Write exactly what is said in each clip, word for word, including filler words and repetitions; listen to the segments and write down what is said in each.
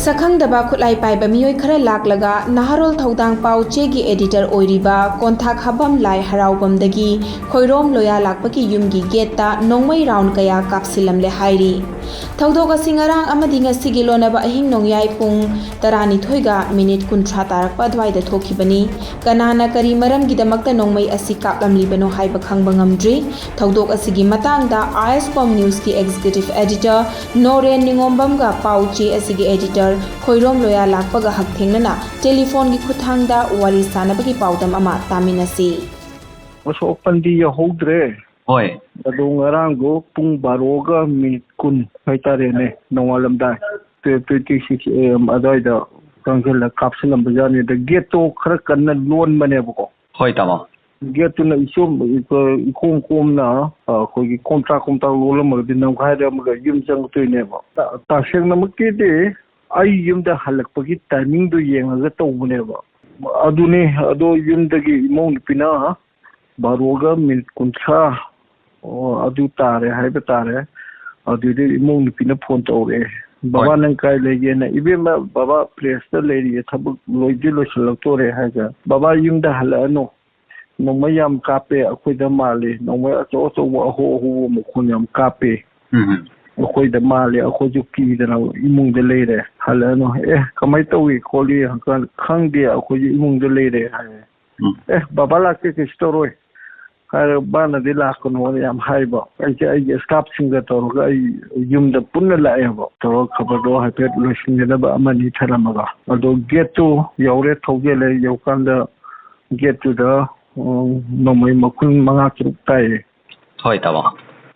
ꯁꯛꯈꯪꯗꯕ ꯈꯨꯠꯂꯥꯏ ꯄꯥꯏꯕ ꯃꯤꯑꯣꯏ ꯈꯔ ꯂꯥꯛꯂꯒ ꯅꯍꯥꯔꯣꯜ ꯊꯧꯗꯥꯡ ꯄꯥꯎ ꯆꯦꯒꯤ editor ꯑꯣꯏꯔꯤꯕ ꯀꯣꯟꯊꯥꯛ ꯍꯥꯕꯝ ꯂꯥꯏ ꯍꯔꯥꯎꯕꯝꯗꯒꯤ ꯈꯣꯏꯔꯣꯝ ꯂꯣꯌꯥ ꯂꯥꯛꯄꯒꯤ ꯌꯨꯝꯒꯤ gateꯇ ꯅꯣꯡꯃꯩ round ꯀꯌꯥ ꯀꯥꯞꯁꯤꯜꯂꯝꯂꯦ ꯍꯥꯏꯔꯤ꯫ ꯊꯧꯗꯣꯛ ꯑꯁꯤ ꯉꯔꯥꯡ ꯑꯃꯗꯤ ꯉꯁꯤꯒꯤ ꯂꯣꯟꯅꯕ ꯑꯍꯤꯡ ꯅꯣꯡꯌꯥꯏ ꯄꯨꯡ ꯇꯔꯥꯅꯤꯊꯣꯏꯒ minute ꯀꯨꯟꯊ꯭ꯔꯥ ꯇꯥꯔꯛꯄ ꯑꯗꯨꯋꯥꯏꯗ ꯊꯣꯛꯈꯤꯕꯅꯤ꯫ ꯀꯅꯥꯅ ꯀꯔꯤ ꯃꯔꯝꯒꯤꯗꯃꯛꯇ ꯅꯣꯡꯃꯩ ꯑꯁꯤ ꯀꯥꯞꯂꯝꯂꯤꯕꯅꯣ ꯍꯥꯏꯕ ꯈꯪꯕ ꯉꯝꯗ꯭ꯔꯤ꯫ ꯊꯧꯗꯣꯛ ꯑꯁꯤꯒꯤ ꯃꯇꯥꯡꯗ ꯑꯥꯏ ꯑꯦꯁ ꯀꯣꯝ ꯅ꯭ꯌꯨꯁꯀꯤ executive editor ꯅꯣꯔꯦꯟ ꯅꯤꯉꯣꯝꯕꯝꯒ ꯄꯥꯎ ꯆꯦ ꯑꯁꯤꯒꯤ editor ꯈꯣꯏꯔꯣꯝ ꯂꯣꯌꯥ ꯂꯥꯛꯄꯒ ꯍꯛꯊꯦꯡꯅꯅ ꯇꯦꯂꯤꯐꯣꯟꯒꯤ ꯈꯨꯠꯊꯥꯡꯗ ꯋꯥꯔꯤ ꯁꯥꯅꯕꯒꯤ ꯄꯥꯎꯗꯝ ꯑꯃ ꯇꯥꯃꯤꯟꯅꯁꯤ꯫ ꯑꯁꯣꯛ ꯑꯄꯟꯗꯤ ꯌꯥꯎꯍꯧꯗ꯭ꯔꯦ꯫ ꯍꯣꯏ꯫ ꯑꯗꯣ ꯉꯔꯥꯡꯗꯣ ꯄꯨꯡ ꯕꯥꯔꯣꯒ minute ꯀꯨꯟ ꯍꯥꯏꯇꯥꯔꯦꯅꯦ, ꯅꯣꯡꯉꯥꯜꯂꯝꯗꯥꯏ twelve twenty six A M ꯑꯗꯨꯋꯥꯏꯗ ꯆꯪꯁꯤꯜꯂ ꯀꯥꯞꯁꯤꯜꯂꯝꯕꯖꯥꯠꯅꯤ꯫ ꯑꯗ gateꯇꯣ ꯈꯔ ꯀꯟꯅ ꯂꯣꯟꯕꯅꯦꯕꯀꯣ꯫ ꯍꯣꯏ, ꯇꯥꯃꯣ꯫ Gateꯇꯨꯅ ꯏꯆꯣꯝ-, ꯏꯀꯣꯝ ꯀꯣꯝꯅ, ꯑ, ꯑꯩꯈꯣꯏꯒꯤ ꯀꯣꯝꯇ꯭ꯔꯥ ꯀꯣꯝꯇ꯭ꯔꯥ ꯂꯣꯜꯂꯝꯃꯒꯗꯤ ꯅꯝꯈꯥꯏꯔꯝꯃꯒ ꯌꯨꯝ ꯆꯪꯉꯛꯇꯣꯏꯅꯦꯕ꯫ ꯇ-, ꯇꯁꯦꯡꯅꯃꯛꯀꯤꯗꯤ ꯑꯩ ꯌꯨꯝꯗ ꯍꯜꯂꯛꯄꯒꯤ timingꯗꯨ ꯌꯦꯡꯉꯒ ꯇꯧꯕꯅꯦꯕ꯫ ꯑꯗꯨꯅꯤ, ꯑꯗꯣ ꯌꯨꯝꯗꯒꯤ ꯏꯃꯧ ꯅꯨꯄꯤꯅ ꯕꯥꯔꯣꯒ minute ꯀꯨꯟꯊ꯭ꯔꯥ, ꯑꯣ, ꯑꯗꯨ ꯇꯥꯔꯦ ꯍꯥꯏꯕ ꯇꯥꯔꯦ꯫ ꯑꯗꯨꯗꯤ ꯏꯃꯧ ꯅꯨꯄꯤꯅ phone ꯇꯧꯔꯛꯑꯦ, "ꯕꯕꯥ, ꯍꯣꯏ꯫ ꯅꯪ ꯀꯥꯏ ꯂꯩꯒꯦꯅ?" "ꯏꯕꯦꯝꯃ, ꯕꯕꯥ pressꯇ ꯂꯩꯔꯤꯌꯦ, ꯊꯕꯛ ꯂꯣꯏꯗꯤ ꯂꯣꯏꯁꯤꯜꯂꯛꯇꯣꯔꯦ" ꯍꯥꯏꯒ, "ꯕꯕꯥ ꯌꯨꯝꯗ ꯍꯜꯂꯛꯑꯅꯨ, ꯅꯣꯡꯃꯩ ꯌꯥꯝ ꯀꯥꯞꯄꯦ, ꯑꯩꯈꯣꯏꯗ ꯃꯥꯜꯂꯤ, ꯅꯣꯡꯃꯩ ꯑꯆꯧ ꯑꯆꯧꯕ ꯑꯍꯧ ꯑꯍꯧꯕ ꯃꯈꯣꯟ ꯌꯥꯝ ꯀꯥꯞꯄꯦ꯫ ꯎꯝ꯫ ꯑꯩꯈꯣꯏꯗ ꯃꯥꯜꯂꯤ, ꯑꯩꯈꯣꯏꯁꯨ ꯀꯤꯗꯅ ꯏꯃꯨꯡꯗ ꯂꯩꯔꯦ, ꯍꯜꯂꯛꯑꯅꯨ"꯫ "ꯑꯦ, ꯀꯃꯥꯏꯅ ꯇꯧꯏ ꯈꯣꯠꯂꯤ?" ꯍꯪꯀꯥꯟꯗ, "ꯈꯪꯗꯦ, ꯑꯩꯈꯣꯏꯁꯨ ꯏꯃꯨꯡꯗ ꯂꯩꯔꯦ" ꯍꯥꯏꯌꯦ꯫ ꯎꯝ꯫ "ꯑꯦ, ꯕꯕꯥ ꯂꯥꯛꯇꯦ, ꯀꯩꯁꯨ ꯇꯧꯔꯣꯏ" ꯍꯥꯏꯔꯒ, ꯃꯥꯅꯗꯤ ꯂꯥꯛꯀꯅꯣꯅ ꯌꯥꯝ ꯍꯥꯏꯕ꯫ ꯑꯩꯁꯦ ꯑꯩꯒꯤ staffꯁꯤꯡꯒ ꯇꯧꯔꯒ ꯑꯩ ꯌꯨꯝꯗ ꯄꯨꯟꯅ ꯂꯥꯛꯑꯦꯕ꯫ ꯇꯧꯔꯒ ꯈꯕꯔꯗꯣ ꯍꯥꯏꯐꯦꯠ ꯂꯣꯏꯁꯤꯟꯒꯗꯕ ꯑꯃꯅꯤ ꯊꯔꯝꯃꯒ꯫ ꯑꯗꯣ gateꯇꯨ ꯌꯧꯔꯦ, ꯊꯧꯖꯤꯜꯂꯦ꯫ ꯌꯧꯀꯥꯟꯗ gateꯇꯨꯗ, ꯎꯝ, ꯅꯣꯡꯃꯩ ꯃꯈꯨꯟ ꯃꯉꯥ ꯇꯔꯨꯛ ꯇꯥꯏꯌꯦ꯫ ꯍꯣꯏ, ꯇꯥꯃꯣ꯫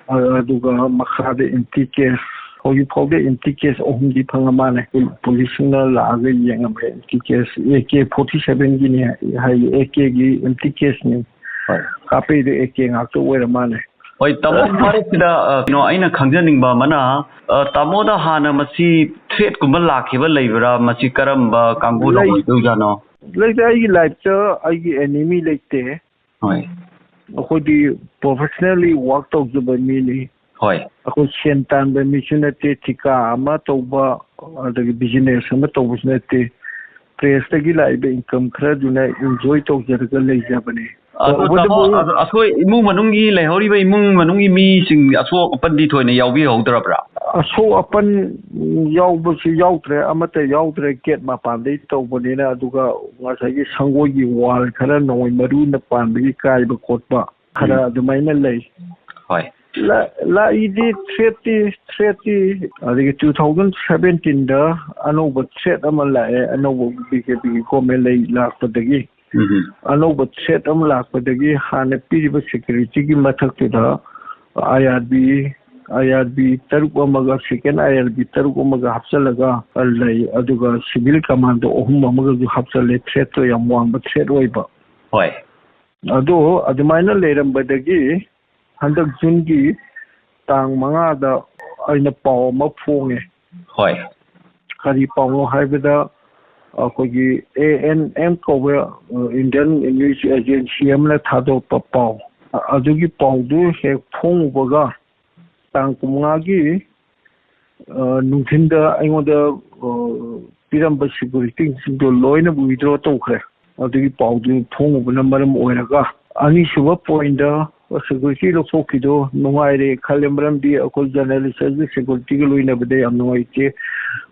ꯑ-, ꯑꯗꯨꯒ ꯃꯈꯥꯗ empty case, ꯍꯧꯖꯤꯛ ꯐꯥꯎꯗ empty case ꯑꯍꯨꯝꯗꯤ ꯐꯪꯉ ꯃꯥꯜꯂꯦ꯫ ꯄꯨ-, ꯄꯨꯂꯤꯁꯁꯤꯡꯅ ꯂꯥꯛꯑꯒ ꯌꯦꯡꯉꯝꯃꯦ꯫ Empty case, A K forty sevenꯒꯤꯅꯤ high, A Kꯒꯤ empty caseꯅꯤ꯫ ꯍꯣꯏ꯫ ꯀꯥꯞꯄꯩꯗꯣ A K ꯉꯥꯛꯇ ꯑꯣꯏꯔ ꯃꯥꯜꯂꯦ꯫ ꯍꯣꯏ, ꯇꯥꯃꯣ, ꯃꯔꯛꯁꯤꯗ, ꯑ, ꯀꯩꯅꯣ, ꯑꯩꯅ ꯈꯪꯖꯅꯤꯡꯕ ꯑꯃꯅ, ꯑ, ꯇꯥꯃꯣꯗ ꯍꯥꯟꯅ ꯃꯁꯤ threatꯀꯨꯝꯕ ꯂꯥꯛꯈꯤꯕ ꯂꯩꯕ꯭ꯔꯥ? ꯃꯁꯤ ꯀꯔꯝꯕ ꯀꯥꯡꯕꯨꯅ ꯂꯩ-, ꯑꯣꯏꯗꯣꯏꯖꯥꯠꯅꯣ? ꯂꯩꯇꯦ, ꯑꯩꯒꯤ lifeꯇ ꯑꯩꯒꯤ enemy ꯂꯩꯇꯦ꯫ ꯍꯣꯏ꯫ ꯑꯩꯈꯣꯏꯗꯤ professionally work ꯇꯧꯖꯕ ꯃꯤꯅꯤ꯫ ꯍꯣꯏ꯫ ꯑꯩꯈꯣꯏ ꯁꯦꯟ ꯇꯥꯟꯕ ꯃꯤꯁꯨ ꯅꯠꯇꯦ, ꯊꯤꯀꯥ ꯑꯃ ꯇꯧꯕ, ꯑꯗꯒꯤ ꯕꯤꯖꯤꯅꯦꯁ ꯑꯃ ꯇꯧꯕꯁꯨ ꯅꯠꯇꯦ꯫ ꯄ꯭ꯔꯦꯁꯇꯒꯤ ꯂꯥꯛꯏꯕ ꯏꯟꯀꯝ ꯈꯔꯗꯨꯅ ꯏꯟꯖꯣꯏ ꯇꯧꯖꯔꯒ ꯂꯩꯖꯕꯅꯤ꯫ ꯑꯗꯣ ꯇꯧꯕꯇꯕꯨ ꯇꯥꯃꯣ, ꯑꯗꯣ ꯑꯩꯈꯣꯏ ꯏꯃꯨꯡ ꯃꯅꯨꯡꯒꯤ, ꯂꯩꯍꯧꯔꯤꯕ ꯏꯃꯨꯡ ꯃꯅꯨꯡꯒꯤ ꯃꯤꯁꯤꯡ ꯑꯁꯣꯛ ꯑꯄꯟꯗꯤ ꯊꯣꯏꯅ ꯌꯥꯎꯕꯤꯍꯧꯗ꯭ꯔꯕ꯭ꯔꯥ? ꯑꯁꯣꯛ ꯑꯄꯟ ꯌꯥꯎꯕꯁꯨ ꯌꯥꯎꯗ꯭ꯔꯦ, ꯑꯃꯠꯇ ꯌꯥꯎꯗ꯭ꯔꯦ꯫ ꯒꯦꯠ ꯃꯄꯥꯟꯗꯩ ꯇꯧꯕꯅꯤꯅ, ꯑꯗꯨꯒ ꯉꯁꯥꯏꯒꯤ ꯁꯪꯒꯣꯏꯒꯤ ꯋꯥꯜ ꯈꯔ ꯅꯣꯡꯃꯩ ꯃꯔꯨꯅ ꯄꯥꯟꯕꯒꯤ ꯀꯥꯏꯕ ꯈꯣꯠꯄ ꯈꯔ ꯑꯗꯨꯃꯥꯏꯅ ꯂꯩ꯫ ꯍꯣꯏ꯫ ꯂꯥ-, ꯂꯥꯛꯏꯗꯤ ꯊ꯭ꯔꯦꯠꯇꯤ, ꯊ꯭ꯔꯦꯠꯇꯤ ꯑꯗꯒꯤ two thousand seventeenꯗ ꯑꯅꯧꯕ ꯊ꯭ꯔꯦꯠ ꯑꯃ ꯂꯥꯛꯑꯦ, ꯑꯅꯧꯕ ꯕꯤ ꯖꯦ ꯄꯤꯒꯤ ꯒꯣꯔꯃꯦꯟ ꯂꯩ ꯂꯥꯛꯄꯗꯒꯤ꯫ ꯎꯝ꯫ ꯑꯅꯧꯕ ꯊ꯭ꯔꯦꯠ ꯑꯃ ꯂꯥꯛꯄꯗꯒꯤ ꯍꯥꯟꯅ ꯄꯤꯔꯤꯕ ꯁꯦꯀ꯭ꯌꯨꯔꯤꯇꯤꯒꯤ ꯃꯊꯛꯇꯨꯗ ꯑꯥꯏ ꯑꯥꯔ ꯕꯤ, ꯑꯥꯏ ꯑꯥꯔ ꯕꯤ ꯇꯔꯨꯛ ꯑꯃꯒ, ꯁꯦꯀꯦꯟ ꯑꯥꯏ ꯑꯥꯔ ꯕꯤ ꯇꯔꯨꯛ ꯑꯃꯒ ꯍꯥꯞꯆꯤꯜꯂꯒ ꯂꯩ, ꯑꯗꯨꯒ ꯁꯤꯚꯤꯜ ꯀꯃꯥꯟꯗꯣ ꯑꯍꯨꯝ ꯑꯃꯒꯁꯨ ꯍꯥꯞꯆꯤꯜꯂꯦ꯫ ꯊ꯭ꯔꯦꯠꯇꯣ ꯌꯥꯝ ꯋꯥꯡꯕ ꯊ꯭ꯔꯦꯠ ꯑꯣꯏꯕ꯫ ꯍꯣꯏ꯫ ꯑꯗꯣ ꯑꯗꯨꯃꯥꯏꯅ ꯂꯩꯔꯝꯕꯗꯒꯤ ꯍꯟꯗꯛ ꯖꯨꯟꯒꯤ ꯇꯥꯡ ꯃꯉꯥꯗ ꯑꯩꯅ ꯄꯥꯎ ꯑꯃ ꯐꯣꯡꯉꯦ꯫ ꯍꯣꯏ꯫ ꯀꯔꯤ ꯄꯥꯎꯅꯣ ꯍꯥꯏꯕꯗ, ꯑꯩꯈꯣꯏꯒꯤ ꯑꯦ ꯑꯦꯟ ꯑꯦꯝ ꯀꯧꯕ, ꯑ, ꯏꯟꯗꯤꯌꯟ ꯅ꯭ꯌꯨꯁ ꯑꯦꯖꯦꯟꯁꯤ ꯑꯃꯅ ꯊꯥꯗꯣꯔꯛꯄ ꯄꯥꯎ, ꯑ-, ꯑꯗꯨꯒꯤ ꯄꯥꯎꯗꯨ ꯍꯦꯛ ꯐꯣꯡꯉꯨꯕꯒ, ꯇꯥꯡ ꯀꯨꯟꯃꯉꯥꯒꯤ, ꯑ, ꯅꯨꯡꯊꯤꯟꯗ ꯑꯩꯉꯣꯟꯗ, ꯑ, ꯄꯤꯔꯝꯕ ꯁꯦꯀ꯭ꯌꯨꯔꯤꯇꯤꯁꯤꯡꯗꯣ ꯂꯣꯏꯅ ꯋꯤꯗ꯭ꯔꯣ ꯇꯧꯈ꯭ꯔꯦ꯫ ꯑꯗꯨꯒꯤ ꯄꯥꯎꯗꯨ ꯐꯣꯡꯉꯨꯕꯅ ꯃꯔꯝ ꯑꯣꯏꯔꯒ, ꯑꯅꯤꯁꯨꯕ ꯄꯣꯏꯟꯗ ꯁꯦꯀ꯭ꯌꯨꯔꯤꯇꯤ ꯂꯧꯊꯣꯛꯈꯤꯗꯣ ꯅꯨꯡꯉꯥꯏꯔꯦ ꯈꯜꯂꯦ, ꯃꯔꯝꯗꯤ ꯑꯩꯈꯣꯏ ꯖꯔꯅꯦꯂꯤꯁ ꯑꯁꯤ ꯁꯦꯀ꯭ꯌꯨꯔꯤꯇꯤꯒ ꯂꯣꯏꯅꯕꯗ ꯌꯥꯝ ꯅꯨꯡꯉꯥꯏꯇꯦ꯫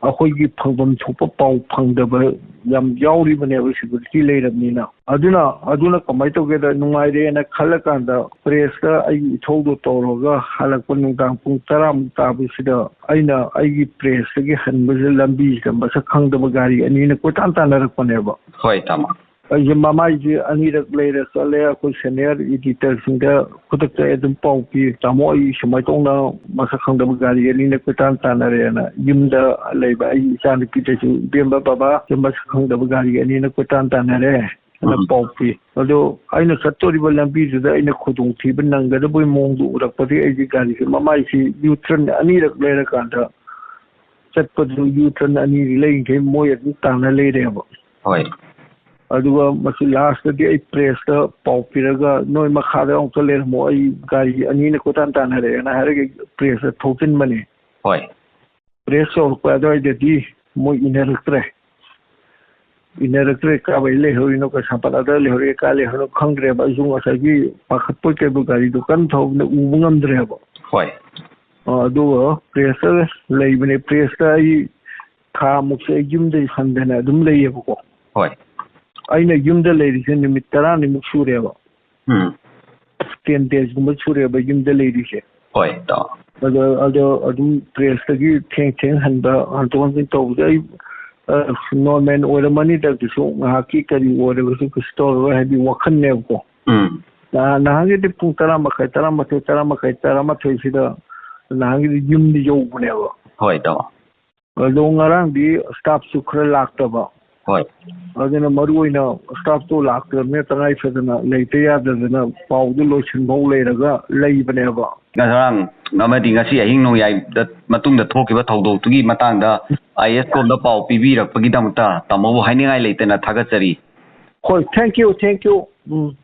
ꯑꯩꯈꯣꯏꯒꯤ ꯐꯪꯐꯝ ꯊꯣꯛꯄ ꯄꯥꯎ ꯐꯪꯗꯕ ꯌꯥꯝ ꯌꯥꯎꯔꯤꯕꯅꯦꯕ, ꯁꯦꯀ꯭ꯌꯨꯔꯤꯇꯤ ꯂꯩꯔꯕꯅꯤꯅ꯫ ꯑꯗꯨꯅ, ꯑꯗꯨꯅ ꯀꯃꯥꯏꯅ ꯇꯧꯒꯦꯗ, ꯅꯨꯡꯉꯥꯏꯔꯦꯅ ꯈꯜꯂꯀꯥꯟꯗ ꯄ꯭ꯔꯦꯁꯇ ꯑꯩꯒꯤ ꯏꯊꯧꯗꯣ ꯇꯧꯔꯒ ꯍꯜꯂꯛꯄ ꯅꯨꯡꯗꯥꯡ ꯄꯨꯡ ꯇꯔꯥꯃꯨꯛ ꯇꯥꯕꯁꯤꯗ ꯑꯩꯅ ꯑꯩꯒꯤ ꯄ꯭ꯔꯦꯁꯇꯒꯤ ꯍꯟꯕꯁꯤꯗ ꯂꯝꯕꯤꯁꯤꯗ ꯃꯁꯛ ꯈꯪꯗꯕ ꯒꯥꯔꯤ ꯑꯅꯤꯅ ꯀꯣꯏꯇꯥꯟ ꯇꯥꯟꯅꯔꯛꯄꯅꯦꯕ꯫ ꯍꯣꯏ, ꯇꯥꯃꯣ꯫ ꯑꯩꯁꯦ ꯃꯃꯥꯏꯁꯦ ꯑꯅꯤꯔꯛ ꯂꯩꯔ ꯆꯠꯂꯦ꯫ ꯑꯩꯈꯣꯏ ꯁꯦꯅꯤꯌꯔ ꯏꯗꯤꯇꯔꯁꯤꯡꯗ ꯈꯨꯗꯛꯇ ꯑꯩ ꯑꯗꯨꯝ ꯄꯥꯎ ꯄꯤ, "ꯇꯥꯃꯣ, ꯑꯩ ꯁꯨꯃꯥꯏꯅ ꯇꯧꯅ ꯃꯁꯛ ꯈꯪꯗꯕ ꯒꯥꯔꯤ ꯑꯅꯤꯅ ꯀꯣꯏꯇꯥꯟ ꯇꯥꯟꯅꯔꯦꯅ"꯫ ꯌꯨꯝꯗ ꯂꯩꯕ ꯑꯩ ꯏꯆꯥꯅꯨꯄꯤꯗꯁꯨ, "ꯏꯕꯦꯝꯃ, ꯕꯕꯥ, ꯁꯤ ꯃꯁꯛ ꯈꯪꯗꯕ ꯒꯥꯔꯤ ꯑꯅꯤꯅ ꯀꯣꯏꯇꯥꯟ ꯇꯥꯟꯅꯔꯦ" ꯍꯥꯏꯅ ꯎꯝ꯫ ꯄꯥꯎ ꯄꯤ꯫ ꯑꯗꯣ ꯑꯩꯅ ꯆꯠꯇꯣꯔꯤꯕ ꯂꯝꯕꯤꯗꯨꯗ ꯑꯩꯅ ꯈꯨꯗꯣꯡꯊꯤꯕ ꯅꯪꯒꯗꯕꯒꯤ ꯃꯑꯣꯡꯗꯨ ꯎꯔꯛꯄꯗꯒꯤ ꯑꯩꯁꯦ ꯒꯥꯔꯤꯁꯦ ꯃꯃꯥꯏꯁꯤ ꯌꯨ ꯇꯔꯟ ꯑꯅꯤꯔꯛ ꯂꯩꯔꯀꯥꯟꯗ ꯆꯠꯄꯗꯨ ꯌꯨ ꯇꯔꯟ ꯑꯅꯤꯗꯤ ꯂꯩꯔꯤꯈꯩ ꯃꯣꯏ ꯑꯗꯨꯝ ꯇꯥꯟꯅ ꯂꯩꯔꯦꯕ꯫ ꯍꯣꯏ꯫ ꯑꯗꯨꯒ ꯃꯁꯤ ꯂꯥꯁꯇꯗꯤ ꯑꯩ ꯄ꯭ꯔꯦꯁꯇ ꯄꯥꯎ ꯄꯤꯔꯒ, "ꯅꯣꯏ ꯃꯈꯥꯗ ꯑꯃꯨꯛꯇ ꯂꯩꯔꯝꯃꯣ, ꯑꯩ ꯒꯥꯔꯤ ꯑꯅꯤꯅ ꯀꯣꯏꯇꯥꯟ ꯇꯥꯟꯅꯔꯦꯅ" ꯍꯥꯏꯔꯒ ꯄ꯭ꯔꯦꯁꯇ ꯊꯣꯛꯆꯤꯟꯕꯅꯤ꯫ ꯍꯣꯏ꯫ ꯄ꯭ꯔꯦꯁ ꯌꯧꯔꯛꯄ ꯑꯗꯨꯋꯥꯏꯗꯗꯤ ꯃꯣꯏ ꯏꯟꯅꯔꯛꯇ꯭ꯔꯦ꯫ ꯏꯟꯅꯔꯛꯇ꯭ꯔꯦ, ꯀꯥꯏꯋꯥꯏ ꯂꯩꯍꯧꯔꯤꯅꯣ, ꯀꯩꯁꯥꯝꯄꯥꯠ ꯑꯗꯥꯏ ꯂꯩꯍꯧꯔꯤ, ꯀꯥꯏ ꯂꯩꯍꯧꯔꯤꯅꯣ ꯈꯪꯗ꯭ꯔꯦꯕ꯫ ꯑꯩꯁꯨ ꯉꯁꯥꯏꯒꯤ ꯄꯥꯈꯠꯄꯣꯏ ꯀꯩꯕꯣꯏ ꯒꯥꯔꯤꯗꯣ ꯀꯟꯅ ꯊꯧꯕꯅ ꯎꯕ ꯉꯝꯗ꯭ꯔꯦꯕ꯫ ꯍꯣꯏ꯫ ꯑ, ꯑꯗꯨꯒ ꯄ꯭ꯔꯦꯁꯇ ꯂꯩꯕꯅꯦ꯫ ꯄ꯭ꯔꯦꯁꯇ ꯑꯩ ꯊꯥꯃꯨꯛꯁꯦ ꯑꯩ ꯌꯨꯝꯗꯩ ꯍꯟꯗꯅ ꯑꯗꯨꯝ ꯂꯩꯌꯦꯕꯀꯣ꯫ ꯍꯣꯏ꯫ ꯑꯩꯅ ꯌꯨꯝꯗ ꯂꯩꯔꯤꯁꯦ ꯅꯨꯃꯤꯠ ꯇꯔꯥꯅꯤꯃꯨꯛ ꯁꯨꯔꯦꯕ꯫ ꯎꯝ꯫ ꯇꯦꯟ ꯗꯦꯖꯀꯨꯝꯕ ꯁꯨꯔꯦꯕ ꯌꯨꯝꯗ ꯂꯩꯔꯤꯁꯦ꯫ ꯍꯣꯏ, ꯏꯇꯥꯎ꯫ ꯑꯗꯣ, ꯑꯗꯣ ꯑꯗꯨꯝ ꯄ꯭ꯔꯦꯁꯇꯒꯤ ꯊꯦꯡ ꯊꯦꯡ ꯍꯟꯕ, ꯍꯟꯗꯣꯛ ꯍꯟꯖꯤꯟ ꯇꯧꯕꯁꯦ ꯑꯩ, ꯑ, ꯅꯣꯔꯃꯦꯜ ꯑꯣꯏꯔꯝꯃꯅꯤꯗ, ꯑꯗꯨꯁꯨ ꯉꯥꯏꯍꯥꯛꯀꯤ ꯀꯔꯤ ꯑꯣꯏꯔꯒꯁꯨ ꯀꯩꯁꯨ ꯇꯧꯔꯔꯣꯏ ꯍꯥꯏꯗꯤ ꯋꯥꯈꯜꯅꯦꯕꯀꯣ꯫ ꯎꯝ꯫ ꯅꯍꯥꯟ, ꯅꯍꯥꯟꯒꯤꯗꯤ ꯄꯨꯡ ꯇꯔꯥ ꯃꯈꯥꯏ, ꯇꯔꯥꯃꯥꯊꯣꯏ, ꯇꯔꯥ ꯃꯈꯥꯏ, ꯇꯔꯥꯃꯥꯊꯣꯏꯁꯤꯗ ꯅꯍꯥꯟꯒꯤꯗꯤ ꯌꯨꯝꯗ ꯌꯧꯕꯅꯦꯕ꯫ ꯍꯣꯏ, ꯏꯇꯥꯎ꯫ ꯑꯗꯣ ꯉꯔꯥꯡꯗꯤ ꯁ꯭ꯇꯥꯐꯁꯨ ꯈꯔ ꯂꯥꯛꯇꯕ꯫ ꯍꯣꯏ꯫ ꯑꯗꯨꯅ ꯃꯔꯨ ꯑꯣꯏꯅ ꯁ꯭ꯇꯥꯐꯇꯣ ꯂꯥꯛꯇ꯭ꯔꯕꯅꯤꯅ ꯇꯉꯥꯏ ꯐꯗꯅ ꯂꯩꯇ ꯌꯥꯗꯗꯅ ꯄꯥꯎꯗꯨ ꯂꯣꯏꯁꯤꯟꯐꯧ ꯂꯩꯔꯒ ꯂꯩꯕꯅꯦꯕ꯫ ꯉꯔꯥꯡ ꯑꯃꯗꯤ ꯉꯁꯤ ꯑꯍꯤꯡ ꯅꯣꯡꯌꯥꯏꯗ ꯃꯇꯨꯡꯗ ꯊꯣꯛꯈꯤꯕ ꯊꯧꯗꯣꯛꯇꯨꯒꯤ ꯃꯇꯥꯡꯗ ꯑꯥꯏ ꯑꯦꯁ ꯀꯣꯝꯗ ꯄꯥꯎ ꯄꯤꯕꯤꯔꯛꯄꯒꯤꯗꯃꯛꯇ ꯇꯥꯃꯣꯕꯨ ꯍꯥꯏꯅꯤꯡꯉꯥꯏ ꯂꯩꯇꯅ ꯊꯥꯒꯠꯆꯔꯤ꯫ ꯍꯣꯏ, thank you, thank you꯫ Um.